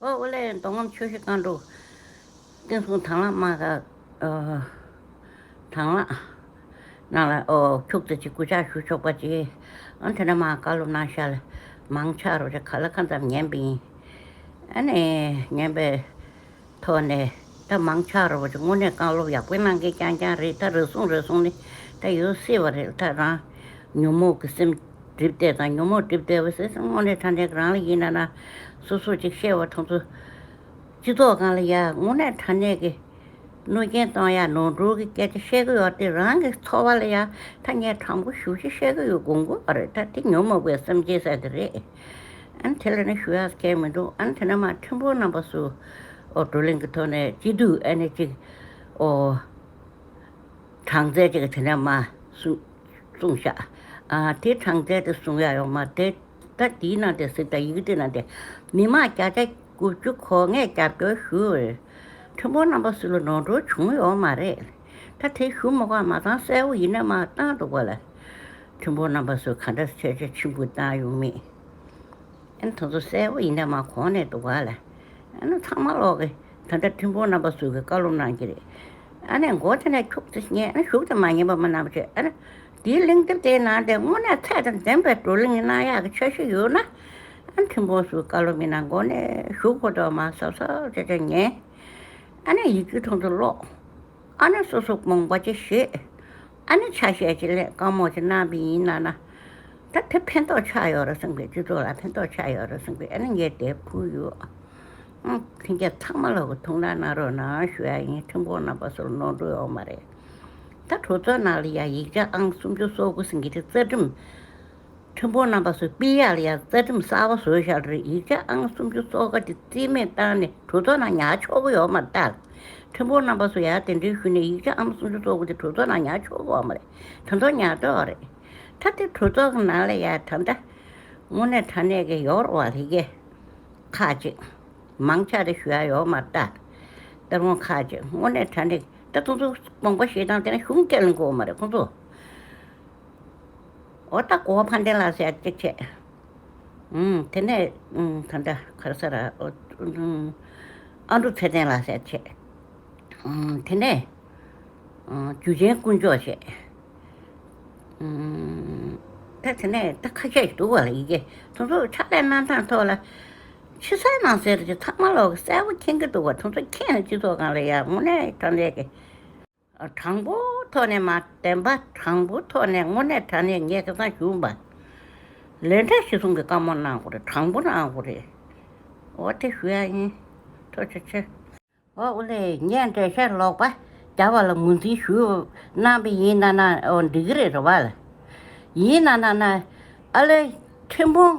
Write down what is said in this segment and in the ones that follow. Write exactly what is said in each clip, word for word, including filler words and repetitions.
ཨོ་ཨོ་ལེ། མདོ་ཁམས་ཆུ་བཞི་སྒང་དྲུག་བསྟན་སྲུང་དང་བླངས་དམག་ག་ཨོ་དང་བླངས་ནང་ལ་ཨོ་ཁྱུག་ཙམ་ཅིག་སྐུ་ཕྱག་ཞུ་ཆོག་པ་ཅིག་ཨ་དེ་ནས་མར་བཀའ་སློབ་གནང་ཤག་ལ་མང་ཆེ་རོ་ཅིག་ག་ལ་གང་འཚམ་ཉན་པ་ཡིན། ཨ་ནི་ཉན་པའི་ཐོག་ནས་ད་མང་ཆེ་རོ་ཅིག་དངོས་གནས་བཀའ་སློབ་ཡག་པོ་གནང་མཁན་རྐྱང་རྐྱང་རེད། ད་རེ་ཟུང་རེ་ཟུང་ནི་ད་ཡོད་སྲིད་པ་རེད། ད་རང་ཉོན་མོངས་ཀྱི་སེམས་སྒྲིབ་བསྡད་དང་ཉོན་མོངས་སྒྲིབ་བསྡད་པ་ཟེར་སོང་། དངོས་གནས་དྲང་གནས་རང་ལ་ཡིན་ན་ན་སོ་སོ་ཅིག་བཤད་པ་དང་ཚོ་སྤྱི་ཚོགས་སྒང་ལ་ཡ་དངོས་གནས་དྲང་གནས་ཀྱི་གནོད་སྐྱོན་གཏོང་ཡ་ནོར་འཁྲུལ་གྱི་སྐད་ཆ་བཤད་གི་ཡོད་དེ། རང་གི་ཚོར་བ་ལ་ཡ་ད་ངས་དྲང་པོ་ཞུ་ཞིག་བཤད་གི་ཡོད། དགོངས་དགོས་པ་རེད། ད་དེ་ཉོན་མོངས་པའི་སེམས་ཅན་ཟེར་དེ་རེད། ཨ་ནི་དེ་ལ་ནི་ཞུ་ཡག་གང་མི་འདུག་ཨ་ནི་དེ་ནས་མར་ཁྲིམས་དཔོན་རྣམ་པ་ཚོ་ཨོ་བགྲོ་གླེང་གི་ཐོག་ནས་སྤྱི་འཐུས་ཨ་ནི་ཅིག་ཨོ་གྲངས་ཚད་ཅིག་དེ་ནས་མར་གསུངས་གསུངས་ཤག་ཨ་དེ་གྲངས་ཚད་དེ་གསུང་ཡག་ཡོད་མ་རེད། ད་དེའི་ནང་དེ་ཟིག་ད་ཡི་གེ་དེ་ནང་དེ་མི་མང་བརྒྱ་ཆ་དགུ་བཅུ་གོ་ལྔས་རྒྱབ་སྐྱོར་ཞུ། ཁྲིམས་དཔོན་རྣམ་པ་ཚོ་ལ་ནོར་འཁྲུལ་བྱུང་ཡོད་མ་རེད། ད་དེ་ཞུ་མ་དགོས་མ་ཚང་གསལ་པོ་ཡིན་ན་མར་བཏང་འདུག་ག་ལ། ཁྲིམས་དཔོན་རྣམ་པ་ཚོས་ག་འདྲ་བྱས་བྱས་ཆེན་པོ་བཏང་ཡོང་མེད། ཨ་ནི་དེ་ཚོ་གསལ་པོ་ཡིན་ན་མར་གོང་ནས་འདུག་ག་ལ། ཨ་ནི་ཚང་མ་ལོག་གི་ད་ལྟ་ཁྲིམས་དཔོན་རྣམ་པ་ཚོ་གི་བཀའ་སློབ་གནང་གི་རེད། ཨ་ནི་མགོ་དེ་ནས་ཁྱུག་ཙམ་ཉན། ཨ་ནི་ཞུགས་དེ་མ་ཉན་པ་མ་གནང་བ་བྱས། ཨ་ནི་དེའི་གླེང་དེབ་དེའི་ནང་དེ་དངོས་གནས་ཚད་དང་ལྡན་པའི་བགྲོ་གླེང་གནང་ཡག་གི་འཆར་གཞི་ཡོད་ན། ཨ་ནི་ཁྲིམས་དཔོན་ཚོའི་བཀའ་སློབ་མི་གནང་། མགོ་ནས་ཞུགས་དགོས་དོ་མ་གཟབ་གཟབ་བྱས་བྱས་ཉན། ཨ་ནི་ཡི་གེ་ཐོག་ཏུ་ཀློག་ཨ་ནི་སོ་སོ་དགོངས་པ་ཅིག་བཞེས། ཨ་ནི་ཆ་ཤས་ཅིག་ལེན། བཀའ་མོལ་ཅིག་གནང་བ་ཡིན་ན་ན། ད་དེ་ཕན་ཐོགས་ཆགས་ཡོད་རེད་བསམ་གི། སྤྱི་ཚོགས་ལ་ཕན་ཐོགས་ཆགས་ཡོད་རེད་བསམ་གི། ཨ་ནི་ངས་དེ་ཕུལ་ཡོད། ཨང་། ལྷན་རྒྱས་ཚང་མ་ལོག་གི་ཐུགས་སྣང་གནང་རོགས་གནང་ཞུ་ཡ་ཡིན། ཁྲིམས་དཔོན་རྣམ་པ་ཚོར་ནོར་འཁྲུལ་ཡོད་མ་རེད། ད་གྲོས་ཚོགས་ནང་ལ་ཡ་ཡིག་ཆ་ཨང་སུམ་ཅུ་སོ་དགུ་ཟིན་གི་དེ་རྩ་ཁྲིམས། ཁྲིམས་དཔོན་རྣམ་པ་ཚོས་ཕུད་ཡག་ལ་ཡ་རྩ་ཁྲིམས་གསར་པ་བཟོས་བཞག་རེད། ཡིག་ཆ་ཨང་སུམ་ཅུ་སོ་དགུ་དེ་རྩིས་མེད་བཏང་ནས་གྲོས་ཚོགས་ནང་ཉར་ཆོག་གི་ཡོད་མ་རེད། ད་ཁྲིམས་དཔོན་རྣམ་པ་ཚོ་ཡ་དེ་འདྲའི་ཞུས་ནས་ཡིག་ཆ་ཨང་སུམ་ཅུ་སོ་དགུ་དེ་གྲོས་ཚོགས་ནང་ཉར་ཆོག་གི་ཡོད་མ་རེད། དེ་ཚོ་ཉར་འདོད་རེད། ད་དེ་གྲོས་ཚོགས་ཀྱི་ནང་ལ་ཡ་ད་ལྟ་དངོས་གནས་དྲང་གནས་ཀྱི་ཡོད་རེད་བ། ལྷན་རྒྱས་ཁག་ཅིག་མང་ཆེ་རེ་ཞུ་ཡ་ཡོད་མ་རེད། ད་ལྟ་རུང་ཁག་ཅིག་དངོས་གནས་དྲང་གནས་ད་དེ་ཚོ་དགོངས་པ་བཞེས་སྟངས་དེ་ནི་གཞུང་སྐད་ལ་གོ་མ་རེད་ཁོང་ཚོ། འོ་ད་གོ་བ་ཕན་བདེ་ལ་ཟེར་ཅིག་བྱས། ཨུམ། དེ་ནས་ཨུམ། ད་ལྟ་ག་རེ་ཟེར་ར། ཨོ་ཨུམ། ཨ་འབྲུག་ཚེ་བརྟན་ལ་ཟེར་བྱས། ཨུམ། དེ་ནས་ཨུམ། འཇུ་ཆེན་དཀོན་མཆོག་བྱས། ཨུམ། ད་དེ་ནས་ད་ཁ་ཤས་ཤིག་འདུག་བ་ལ། ཡི་གེ་དེ་ཚོ་ཕྱག་ལས་གནང་སྟངས་ཐོག་ལ་ཕྱི་གསལ་ནང་གསལ་རེད། ཅིག་ཚང་མ་ལོག་གི་གསལ་པོ་མཁྱེན་གྱི་འདུག་བ། དེ་ཚོ་མཁྱེན་ནས་སྤྱི་ཚོགས་སྒང་ལ་ཡ་དངོས་གནས་དྲང་གནས་ཀྱི། དྲང་པོ་ཐོག་ནས་མ། བདེན་པ་དྲང་པོ་ཐོག་ནས་དངོས་གནས་དྲང་གནས་ངས་ཁ་སང་ཞུས་པ། ལན་གྲངས་གཞིར་བཟུང་གི་བཀའ་མོལ་གནང་དགོས་རེད། དྲང་པོ་གནང་དགོས་རེད། འོ་དེ་ཞུ་ཡ་ཡིན། ཐུགས་རྗེ་ཆེ། འོ་ཨུ་ལེ། ངས་འགྲེལ་བཤད་ལོག་པ་རྒྱབ་པ་ལ་ངོས་འཛིན་ཞུ་གནང་བ་ཡིན་ན་ན། འོ་འགྲིག་གི་རེད། རེད་བ་ལ། ཡིན་ན་ན་ན། ཨ་ལེ། ཁྲིམས་དཔོན་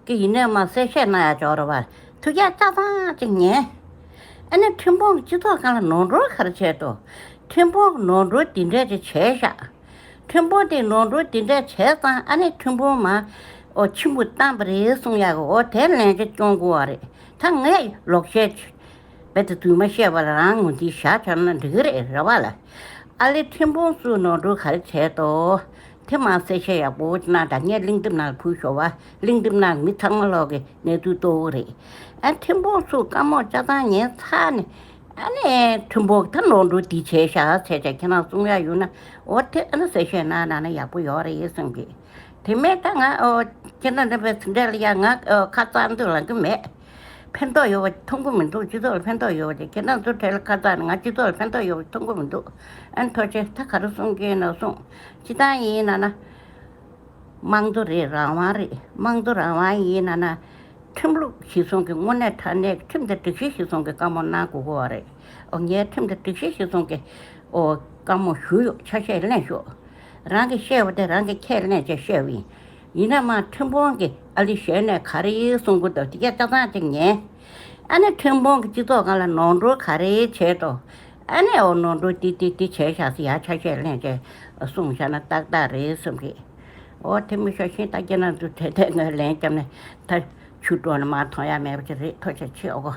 གྱི་ཡིན་ནའི་མ་གསལ་བཤད་གནང་ཡ་ཅིག་ཡོད་རེད་བ། ཐུགས་རྒྱལ་ཆ་ཚང་ཅིག་ཉན། ཨ་ནི་ཁྲིམས་དཔོན་གྱིས་སྤྱི་ཚོགས་སྒང་ལ་ནོར་འཁྲུལ་ག་རེ་བྱས་འདུག་ཁྲིམས་དཔོན་གྱིས་ནོར་འཁྲུལ་འདི་འདྲས་ཅིག་བྱས་ཤག་ཁྲིམས་དཔོན་དེས་ནོར་འཁྲུལ་འདི་འདྲས་བྱས་ཙང་ཨ་ནི་ཁྲིམས་དཔོན་མ་འོ་ཆེན་པོ་བཏང་པ་རེད་གསུང་ཡག་གི། འོ་དེ་ལན་ཆ་སྐྱོན་དགོས་པ་རེད། ད་ངས་ལོག་བཤད་རྦད་དེ་རྫུན་མ་བཤད་པ་ལ་རང་ངོས་འཛིན་བཞག་བྱས་ན་འགྲིག་གི་རེད། རེད་བ་ལ། ཨ་ལེ། ཁྲིམས་དཔོན་ཚོས་ནོར་འཁྲུལ་ག་རེ་བྱས་འདུག་དེ་མ་གསལ་བཤད་ཡག་པོ་གནང་དང་། ངས་གླེང་དེབ་ནང་ཕུལ་ཞོར་བ། གླེང་དེབ་ནང་མི་ཚང་མ་ལོག་གི་གནས་ཚུལ་རྟོགས་ཀྱི་རེད། ཨ་ཁྲིམས་དཔོན་ཚོས་བཀའ་མོལ་ཆ་ཚང་ཉན་ཚར་ནས། ཨ་ནི་ཁྲིམས་དཔོན་ད་ནོར་འཁྲུལ་འདི་བྱས་ཤག་ཟེར་བྱས་ཁྱེད་རང་གསུང་ཡག་ཡོད་ན། འོ་དེ་ཨ་ནི་གསལ་བཤད་གནང་གནང་ན་ཡག་པོ་ཡོད་རེད་བསམ་གི། དེ་མིན་ད་ང་ཨོ་ཁྱེད་རང་འདྲ་བའི་ཚུལ་འདྲ་ལ་ཡ་ང་ཨོ་ཁ་རྩང་འདུག་ལབ་གི་མེད། ཕན་ཐོགས་ཡོད་པ་མཐོང་གི་མི་འདུག་སྤྱི་ཚོགས་ལ་ཕན་ཐོགས་ཡོད་པ་དེ། ཁྱེད་རང་ཚོ་གྲས་ལ་ཁ་རྩང་ནས་ང་སྤྱི་ཚོགས་ལ་ཕན་ཐོགས་ཡོད་པ་མཐོང་གི་མི་འདུག་ཨ་ནི་ཐུགས་རྗེ་ཆེ། ད་ག་རེ་གསུང་གི་ཡིན་ན་གསུང་། སྤྱིར་བཏང་ཡིན་ན་ན། དམངས་གཙོ་རེད། རང་དབང་རེད། དམངས་གཙོ་རང་དབང་ཡིན་ན་ན། ཁྲིམས་ལུགས་གཞིར་བཟུང་གི་དངོས་གནས་དྲང་གནས་ཀྱི་ཁྲིམས་དང་སྒྲིག་གཞི་གཞིར་བཟུང་གི་བཀའ་མོལ་གནང་དགོས་ཀྱི་ཡོད་རེད། ཨོ་ངས་ཁྲིམས་དང་སྒྲིག་གཞི་གཞིར་བཟུང་གི་ཨོ་བཀའ་མོལ་ཞུས་ཡོད། ཆ་ཤས་ལེན་ཤོག་རང་གིས་བཤད་པ་དེ་རང་གིས་ཁས་ལེན་བྱས་བཤད་པ་ཡིན། ཡིན་ན་མ་ཁྲིམས་དཔོན་གྱིས་ཨ་ལེ་གཞན་ནས་ག་རེ་གསུང་གི་འདུག་དེ་གས་ཆ་ཚང་ཅིག་ཉན། ཨ་ནི་ཁྲིམས་དཔོན་གྱིས་སྤྱི་ཚོགས་སྒང་ལ་ནོར་འཁྲུལ་ག་རེ་བྱས་འདུག་ཨ་ནི་འོ་ནོར་འཁྲུལ་འདི་འདི་འདི་བྱས་ཤག་ཟེར་ཡ་ཆ་ཤས་ལེན་བྱས་གསུངས་བཞག་ན་ཏག་ཏག་རེད་བསམ་གི། འོ་དེ་མི་ཤོག་ཤིང་ད་ཁྱེད་རང་ཚོ་དེ་དེ་ངོས་ལན་བརྒྱབ་ནས་ད་ཆུ་འགྲོ་ནས་མར་ཐོན་ཡ་མེད་པ་ཅིག་རེད། ཐུགས་རྗེ་ཆེ་ཨོ་གོ།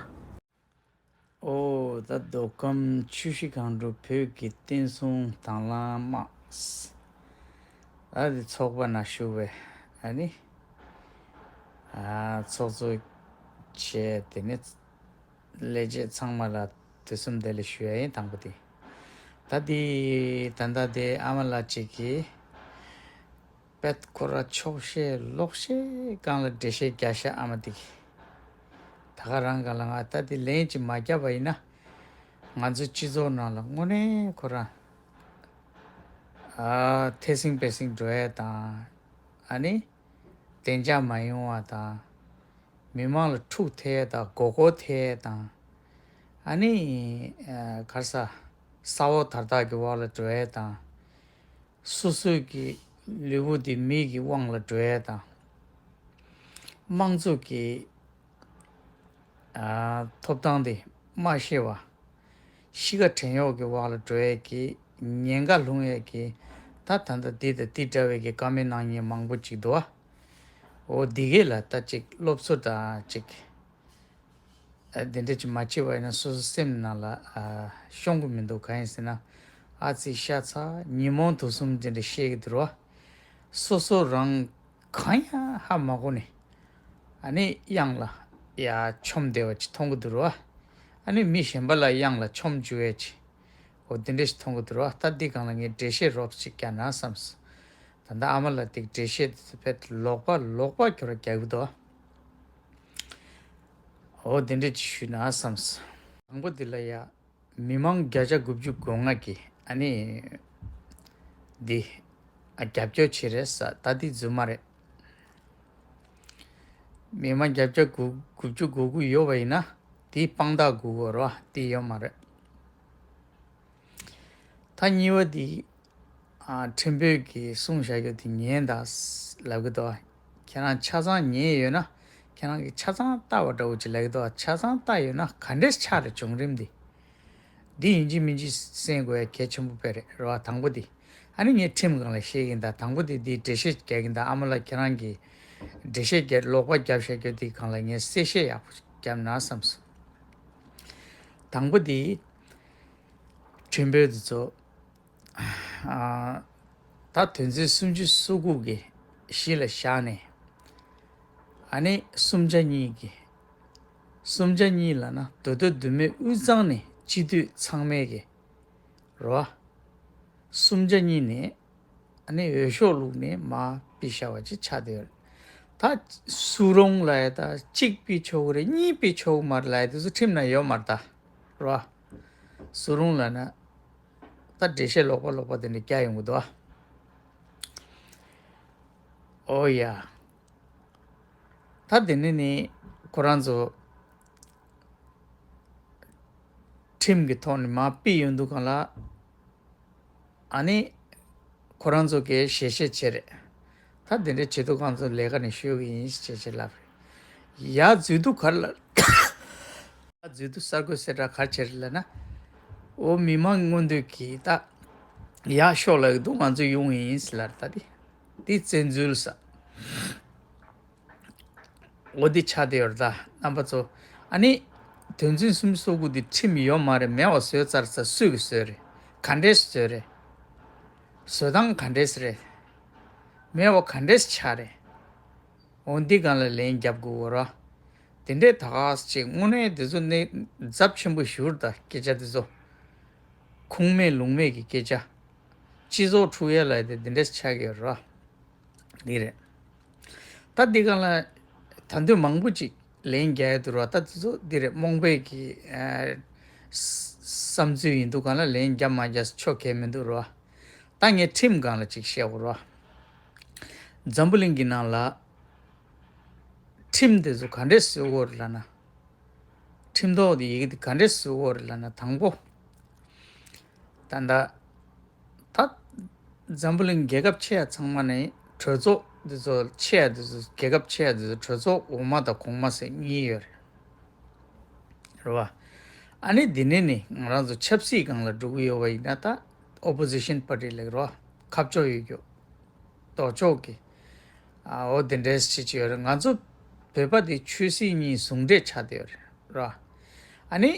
ཨོ་ད་མདོ་ཁམས་ཆུ་བཞི་སྒང་དྲུག་བོད་ཀྱི་བསྟན་སྲུང་དང་བླངས་དམག་ཨ་དེ་ཚོགས་པ་ནང་ཞུགས་པའི་ཨ་ནི་ཨ་ཚོགས་གཙོ་བྱས། དེ་ནས་ ལས་བྱེད་ཚང་མ་ལ་དུས་གསུམ་བདེ་ལེགས་ཞུ་ཡ་ཡིན། དང་པོ་དེ། ད་དེ་ད་ལྟ་དེ་ཨ་མ་ལགས་གཅིག་གིས་དཔེ་ཁོ་ར་ཆོག་ཤེས་ལོག་ཤེས་སྒང་ལ་འགྲེལ་བཤད་རྒྱག་ཤག་ཨ་མ་དེ་གིས། ད་ག་རང་སྒང་ལ་ང་ད་དེ་ལན་ཅིག་མ་བརྒྱབ་པ་ཡིན་ན། ང་ཚོའི་སྤྱི་ཚོགས་ནང་ལ་དངོས་གནས་ཁོ་རང་ཨ་ཐེ་སིང་པེ་སིང་འགྲོ་ཡ་དང་། ཨ་ནི་བདེ་འཇགས་མ་ཡོང་བ་དང་། མི་མང་ལ་འཁྲུག་ཐེབས་ཡ་དང་མགོ་སྐོར་ཐེབས་ཡ་དང་། ཨ་ནི་ཨ་ག་རེ་ཟ། ས་འོག་དར་ཐག་གི་འོག་ལ་འགྲོ་ཡ་དང་། སོ་སོའི་གི་ལུས་པོ་དེ་མི་གི་དབང་ལ་འགྲོ་ཡ་དང་། དམངས་གཙོ་གི་ཨ་ཐོབ་ཐང་དེ་མ་ཤེས་པ། གཤིས་ཀ་བྲན་གཡོག་གི་འོག་ལ་འགྲོ་ཡས་ཀྱི་ཉེན་ཁ་སློང་ཡས་ཀྱི་ད་ད་ལྟ་འདི་དང་འདི་འདྲ་བའི་གི་བཀའ་མོལ་གནང་མཁན་མང་པོ་ཅིག་འདུག་ཨ། འོ་འདི་གས་ལ་ད་ཅིག་སློབ་གསོ་དང་ཅིག་ཨ་འདི་འདྲ་ཅིག་མ་བྱས་པ་ཡིན་ན་སོ་སོ་སེམས་ནང་ལ་ཨ་ཤོང་གི་མི་འདུག་གང་ཡིན་ཟེར་ན། ཨ་ཙི་ཤ་ཚ་ཉིན་མོ་དུས་གསུམ་འདི་འདྲ་བཤད་ཀྱི་འདུག་ར། སོ་སོ་རང་གང་ཡང་ཧ་མ་གོ་ནས། ཨ་ནི་གཡང་ལ་ཡ་མཆོང་བསྡད་པ་ཅིག་མཐོང་གི་འདུག་ར། ཨ་ནི་མི་གཞན་པ་ལ་གཡང་ལ་མཆོང་བཅུག་ཡས་ཅིག་འོ་དེ་འདྲ་ཞིག་མཐོང་གི་འདུག་ར། ད་འདི་སྒང་ལ་ངས་འགྲེལ་བཤད་རོབ་ཅིག་རྒྱག་ན་བསམས། ད་ལྟ་ཨ་མ་ལགས་དེ་འགྲེལ་བཤད་དེ་ཚོ་དཔེ་ལོག་པ་ལོག་པ་ཁྱོད་ར་རྒྱག་གི་འདུག་འོ་དེ་འདྲ་ཅིག་ཞུས་ན་བསམས། དང་པོ་འདི་ལ་ཡ། མི་མང་བརྒྱ་ཆ་དགུ་བཅུ་གོ་ལྔ་གིས་ཨ་ནི་འདི་ཨ་རྒྱབ་སྐྱོར་བྱེད་རེད་ས། ད་འདི་རྫུན་མ་རེད། མི་མང་བརྒྱ་ཆ་དགུ་དགུ་བཅུ་གོ་དགུ་ཡོད་པ་ཡིན་ན་དེ་དཔང་རྟགས་དགོས་ཀྱི་རེད་བ། དེ་ཡོད་མ་རེད། ད་གཉིས་པ་འདི་ཨ་ཁྲིམས་དཔོན་གྱིས་གསུངས་བཞག་རྒྱུ་དེ་ཉན་དང་ལབ་ཀྱི་འདུག་ཁྱེད་རང་ཆ་ཚང་ཉན་ཡོད་ན། ཁྱེད་རང་གིས་ཆ་ཚང་ལྟ་བ་འདྲ་བོ་ཅིག་ལབ་ཀྱི་འདུག་ཆ་ཚང་ལྟ་ཡོད་ན་ག་འདྲས་ཆགས་རེད་བྱུང་རིམ་འདི། འདི་ཡིན་གཅིག་མིན་གཅིག་གསན་དགོས་ཡ་གལ་ཆེན་པོ་དཔེ་རེད་རེད་བ། དང་པོ་འདི། ཨ་ནི་ངས་ཁྲིམས་སྒང་ལ་བཤད་ཀྱིན་ད་དང་པོ་འདི་འདི་འགྲེལ་བཤད་རྒྱག་གིན་ད་ཨ་མ་ལགས་ཁྱེད་རང་གིས་འགྲེལ་བཤད་རྒྱག་ལོག་པ་རྒྱབ་བཤད་རྒྱུ་འདི་སྒང་ལ་ངས་གསལ་བཤད་ཡག་པོ་རྒྱབ་ན་བསམས་སོང་། དང་པོ་འདི། ཁྲིམས་དཔོན་འདི་ཚོ། ཨ་ད་དོན་ཚན་སུམ་ཅུ་སོ་དགུ་གི་གཞི་ལ་བཞག་ནས། ཨ་ནི་གསུམ་ཆ་གཉིས་ཀྱི། གསུམ་ཆ་གཉིས་ལབ་ན་མདོ་སྟོད་མདོ་སྨད་དབུས་གཙང་ནས་སྤྱི་འཐུས་ཚང་མས་ཀྱི་རེད་བ། གསུམ་ཆ་གཉིས་ནས་ཨ་ནི་འོས་ཤོག་བླུགས་ནས་མར་ཕུད་བཞག་པ་ཅིག་ཆགས་བསྡད་ཡོད་རེད། ད་སུ་རུང་ལབ་ཡ་ད་གཅིག་ཕུད་ཆོག་གི་རེད། གཉིས་ཕུད་ཆོག་གི་མ་རེད་ལབ་ཡ་དེ་ཚོ་ཁྲིམས་ནང་ཡོད་མ་རེད་ད། རེད་བ། སུ་རུང་ལབ་ན། ད་འགྲེལ་བཤད་ལོག་པ་ལོག་པ་དེ་འདྲ་རྒྱག་ཡོང་གི་འདུག་ཨ། ཨོ་ཡ། ད་དེ་ནས་ནི་ཁོ་རང་ཚོ་ཁྲིམས་ཀྱི་ཐོག་ནས་མར་ཕུད་ཡོང་དུས་སྒང་ལ། ཨ་ནི་ཁོ་རང་ཚོ་གིས་ཞལ་བཞེས་བྱས་རེད། ད་དེ་འདྲ་བྱེད་དུས་སྒང་ཚོ་ལས་ཀ་ནས་ཤོར་གི་ཡིན་ཞེས་བྱས་ལབ་རེད། ཡར་འཛུལ་དུས་ག་རེ་ལབ། ཡར་འཛུལ་དུས་གསར་འགོད་གསལ་བསྒྲགས་ག་རེ་བྱས་རེད་ལབ་ན། འོ་མི་མང་མངོན་འདོད་ཀྱིས་ད་ཡར་ཤོག་ལབ་ཀྱི་འདུག་ང་ཚོ་ཡོང་གི་ཡིན་ཟེར་ལབ་རེད། ད་དེ་དེ་བཙན་འཛུལ་ས། འོ་འདི་ཆགས་བསྡད་ཡོད་རེད་ད་རྣམ་པ་ཚོ། ཨ་ནི་དོན་ཚན་སུམ་ཅུ་སོ་དགུ་འདི་ཁྲིམས་ཡོད་མ་རེད། མེད་པ་བཟོས་ཚར་ས། སུས་ཀྱིས་བཟོས་རེད། ག་འདྲས་བཟོས་རེད། བཟོ་སྟངས་ག་འདྲས་རེད། མེད་པ་ག་འདྲས་ཆགས་རེད། འོ་འདི་སྒང་ལ་ལན་རྒྱབ་དགོས་རེད། དེ་འདྲས་ད་ག་ཅིག་དངོས་གནས་དེ་ཚོ་ནི་ཚབས་ཆེན་པོ་ཞིག་རེད་ད་སྐད་ཆ་དེ་ཚོ། ཁུངས་མེད་ལུང་མེད་ཀྱི་སྐད་ཆ། སྤྱི་ཚོགས་འཁྲུག་ཡ་ལབ་དེ་དེ་འདྲས་ཆགས་ཀྱི་ཡོད་རེད། འདི་རེད། ད་འདི་སྒང་ལ་ད་དུང་མང་པོ་ཅིག་ལན་རྒྱག་ཡ་འདུག་ར། ད་དེ་ཚོ་འདི་རེད། རྨོངས་པའི་གི་ཨ་བསམ་ཚུལ་ཡིན་དུས་སྒང་ལ་ལན་རྒྱབ་མ་རྒྱབ་ཆོ་གས་མི་འདུག་ར། ད་ངས་ཁྲིམས་སྒང་ལ་ཅིག་བཤད་དགོས་ར། འཛམ་བུ་གླིང་གི་ནང་ལ་ཁྲིམས་དེ་ཚོ་ག་འདྲས་བཟོ་དགོས་རེད་ལབ་ན། ཁྲིམས་ཐོག་གི་ཡི་གེ་དེ་ག་འདྲས་བཟོ་དགོས་རེད་ལབ་ན། དང་པོ། ད་ལྟ་ད་འཛམ་བུ་གླིང་རྒྱལ་ཁབ་ཆེ་ཡ་ཚང་མ་ནས་གྲོས་ཚོགས་འདི་ཚོ་ཆེ་ཡ་འདི་ཚོ་རྒྱལ་ཁབ་ཆེ་ཡ་འདི་ཚོ་གྲོས་ཚོགས་འོག་མ་དང་གོང་མ་ཟེར་གཉིས་ཡོད་རེད། རེད་བ། ཨ་ནི་འདི་ནས་ནི་ང་རང་ཚོ་ཆབ་སྲིད་སྒང་ལ་འགྲོ་གི་ཡོད་པ་ཡིན་ན་ད་ཨོ་པོ་ཟི་ཤན་པར་ཊི་ལབ་ཀྱི་རེད་བ། ཁ་ཕྱོགས་ཡོད་རྒྱུ། ལྡོག་ཕྱོགས་ཀྱི། ཨ་འོ་དེ་འདྲས་བྱེད་ཀྱི་ཡོད་རེད། ང་ཚོ་བོད་པ་དེ་ཆོས་སྲིད་གཉིས་ཟུང་འབྲེལ་ཆགས་བསྡད་ཡོད་རེད་ར། ཨ་ནི་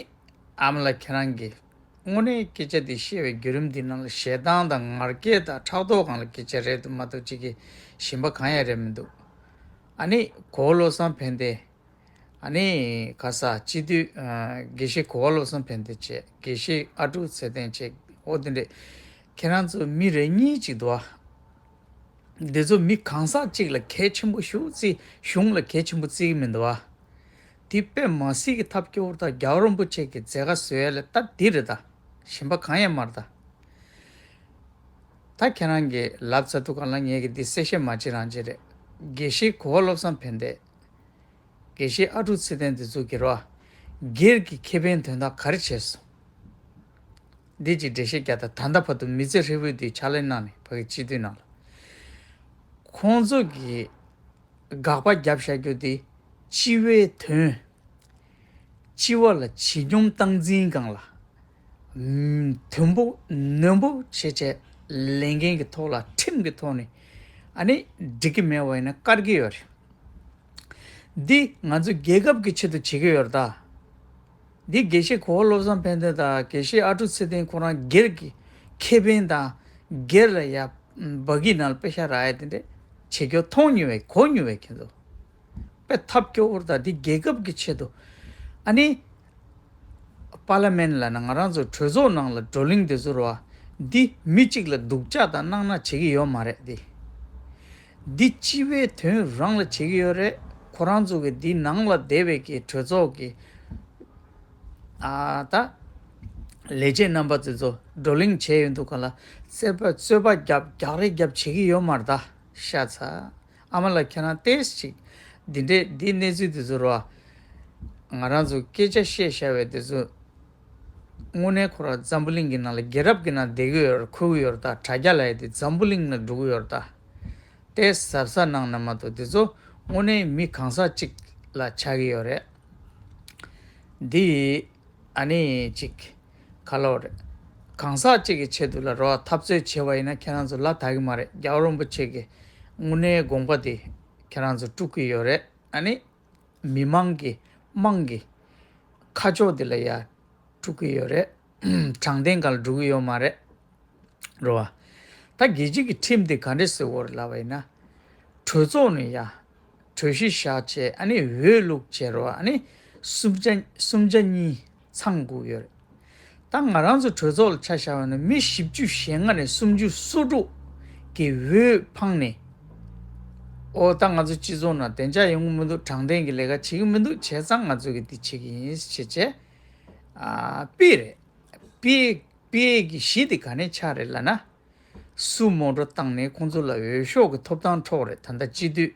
ཨ་མ་ལགས་ཁྱེད་རང་གིས་དངོས་གནས་སྐད་ཆ་དེ་བཤད་པའི་བརྒྱུད་རིམ་འདི་ནང་ལ་ཞེ་སྡང་དང་ང་རྒྱལ་དང་ཕྲག་དོག་སྒང་ལ་སྐད་ཆ་རེད་འདུག་མ་གཏོགས་གཅིག་གི་གཞན་པ་གང་ཡང་རེད་མི་འདུག་ཨ་ནི་གོ་བོ་བློ་བཟང་ཕན་བདེ། ཨ་ནི་ག་ས་སྤྱི་འཐུས་ཨ་དགེ་བཤེས་གོ་བ་བློ་བཟང་ཕན་བདེ་བྱས། དགེ་བཤེས་ཨ་ཀྲུག་ཚེ་བརྟན་བྱས། འོ་དེ་འདྲས་ཁྱེད་རང་ཚོ་མི་རེ་གཉིས་ཅིག་འདུག་ཨ། འདི་ཚོ་མི་གང་ཟག་གཅིག་ལ་གལ་ཆེན་པོ་ཞེ་པོ་བརྩི། གཞུང་ལ་གལ་ཆེན་པོ་བརྩི་གི་མི་འདུག་ཨ། དེ་དཔེ་མ་སྲིད་ཀྱི་ཐབས་སྐྱོ་བོ་དང་རྒྱལ་བ་རིན་པོ་ཆེ་གི་མཛད་དཀའ་བཟོ་ཡ་ལ་ད་འདི་རེད་ད། གཞན་པ་གང་ཡང་མ་རེད་ད། ད་ཁྱེད་རང་གིས་ལབ་ཚར་དུས་སྒང་ལ་ངས་ཀྱི་འདི་གསལ་བཤད་མ་བྱེད་རང་བྱེད་རེད། དགེ་བཤེས་གོ་བ་བློ་བཟང་ཕན་བདེ། དགེ་བཤེས་ཨ་ཀྲུག་ཚེ་བརྟན་དེ་ཚོ་གིས་རོ། སྒེར་གྱི་ཁེ་ཕན་དོན་དག་ག་རེ་བྱས་སོང་། འདི་ཅིག་འགྲེལ་བཤད་རྒྱག་དང་། ད་ལྟ་བར་དུ་མི་ཚེ་ཧྲིལ་པོའི་དུས་ཕྱག་ལས་གནང་ནས་ཕ་གི་སྤྱི་འཐུས་ནང་ལ། ཁོང་ཚོ་གིས་དགག་པ་བརྒྱབ་བཞག་རྒྱུ་དེ་སྤྱི་བའི་དོན། སྤྱི་བ་ལ་བྱིས་སྙོམས་སྟངས་འཛིན་སྒང་ལ། ཨམ། དོན་པོ་ནོན་པོ་བྱས་བྱས་ལས་འགན་གྱི་ཐོག་ལ་ཁྲིམས་ཀྱི་ཐོག་ནས་ཨ་ནི་འགྲིག་གི་མེད་པ་ཡིན་ན་བཀར་གྱི་ཡོད་རེད། འདི་ང་ཚོ་རྒྱལ་ཁབ་ཀྱི་ཆེད་དུ་བྱེད་ཀྱི་ཡོད་རེད་ད། འདི་དགེ་བཤེས་གོ་བ་བློ་བཟང་ཕན་བདེ་དང་དགེ་བཤེས་ཨ་ཀྲུག་ཚེ་བརྟན་ཁོ་རང་སྒེར་གྱི་ཁེ་ཕན་དང་། སྒེར་ལ་ཡ་འབའ་གི་ནང་ལ་པེ་ཤ་རག་ཡ་དེ་འདྲས་བྱེད་རྒྱུ་མཐོང་མྱོང་བས། གོ་མྱོང་བས་ཁྱེད་ཚོ། དཔེ་ཐབས་སྐྱོ་བོར་ད་འདི་རྒྱལ་ཁབ་ཀྱི་ཆེད་དུ། ཨ་ནི་པར་ལི་མེན་ལ་ན་ང་རང་ཚོ་གྲོས་ཚོགས་ནང་ལ་བགྲོ་གླེང་དེ་ཚོ་རོ། འདི་མི་གཅིག་ལ་སྡུག་ཅག་དང་གནང་ན་བྱེད་ཀྱི་ཡོད་མ་རེད་འདི། འདི་སྤྱི་བའི་དོན་རང་ལ་བྱེད་ཀྱི་ཡོད་རེད། ཁོ་རང་ཚོ་གི་འདི་ནང་ལ་བསྡད་པའི་གི་གྲོས་ཚོགས་ཀྱི་ཨ་ད་ལས་བྱེད་རྣམ་པ་ཚོ་ཚོ་བགྲོ་གླེང་བྱས་ཡོང་དུས་སྒང་ལ་རྩོད་པ་རྩོད་པ་རྒྱབ། རྒྱག་རེས་རྒྱབ་བྱེད་ཀྱི་ཡོད་མ་རེད་ད། ཤ་ཚ། ཨ་མ་ལགས་ཁྱེད་རང་ཏོག་ཙམ་ཅིག་འདི་འདྲས་འདི་གནས་ཚུལ་འདི་ཚོ་རོ། ང་རང་ཚོ་སྐད་ཆ་བཤད་བཞག་པའི་འདི་ཚོ་དངོས་གནས་ཁོ་རང་འཛམ་བུ་གླིང་གི་ནང་ལ་རྒྱལ་རབས་ཀྱི་ནང་བསྡད་ཀྱི་ཡོད་རེད། འཁོད་ཀྱི་ཡོད་རེད་ད། དྲ་རྒྱ་ལབ་ཡ་དེ་འཛམ་བུ་གླིང་ནང་འགྲོ་གི་ཡོད་རེད་ད། དེ་གཟབ་གཟབ་གནང་ན་མ་གཏོགས་འདི་ཚོ་དངོས་གནས་མི་གང་ཟག་གཅིག་ལ་ཆགས་ཀྱི་ཡོད་རེད། འདི་ཨ་ནི་ཅིག་ག་ལབ་རེད། གང་ཟག་གཅིག་གི་ཆེད་དུ་ལ་རོ་འཐབ་རྩོད་བྱས་པ་ཡིན་ན་ཁྱེད་རང་ཚོ་ལ་དག་གི་མ་རེད། རྒྱལ་བ་རིན་པོ་ཆེ་གི་དངོས་གནས་དགོངས་པ་དེ་ཁྱེད་རང་ཚོ་དཀྲུག་གི་ཡོད་རེད། ཨ་ནི་མི་མང་གི་དམངས་ཀྱི་ཁ་ཕྱོགས་དེ་ལ་ཡ་དཀྲུག་གི་ཡོད་རེད། དྲང་བདེན་སྒང་ལ་འགྲོ་གི་ཡོད་མ་རེད། རོ། ད་རྒྱལ་སྤྱི་གི་ཁྲིམས་དེ་ག་འདྲས་བཟོ་དགོས་རེད་ལབ་པ་ཡིན་ན། གྲོས་ཚོགས་ནས་ཡ་གྲོས་གཞི་བཞག་བྱས། ཨ་ནི་འོས་བླུགས་བྱས་རོ། ཨ་ནི་གསུམ་ཆ་གསུམ་ཆ་གཉིས་ཚང་དགོས་ཡོད་རེད། ད་ང་རང་ཚོ་གྲོས་ཚོགས་ལ་ཆ་བཞག་པ་ན་མི་བཞི་བཅུ་ཞེ་ལྔ་ནས་སུམ་ཅུ་སོ་དྲུག་གི་འོས་འཕངས་ནས། ཨོ་ད་ང་ཚོ་སྤྱི་ཚོགས་ནང་བདེ་འཇགས་ཡོང་གི་མི་འདུག་དྲང་བདེན་གྱི་ལས་ཀ་བྱེད་ཀྱི་མི་འདུག་བྱས་ཙང་ང་ཚོ་གིས་འདི་བྱེད་ཀྱི་ཡིན་ཞེས་བྱས། ཨ་ཕུད་རེད། ཕུད། ཕུད་ཀྱི་གཞི་དེ་ག་ནས་ཆགས་རེད་ལབ་ན། སུ་མོ་ཊ་བཏང་ནས་ཁོང་ཚོ་ལ་འོས་ཤོག་གི་ཐོབ་ཐང་འཕྲོག་རེད། ད་ལྟ་སྤྱི་འཐུས་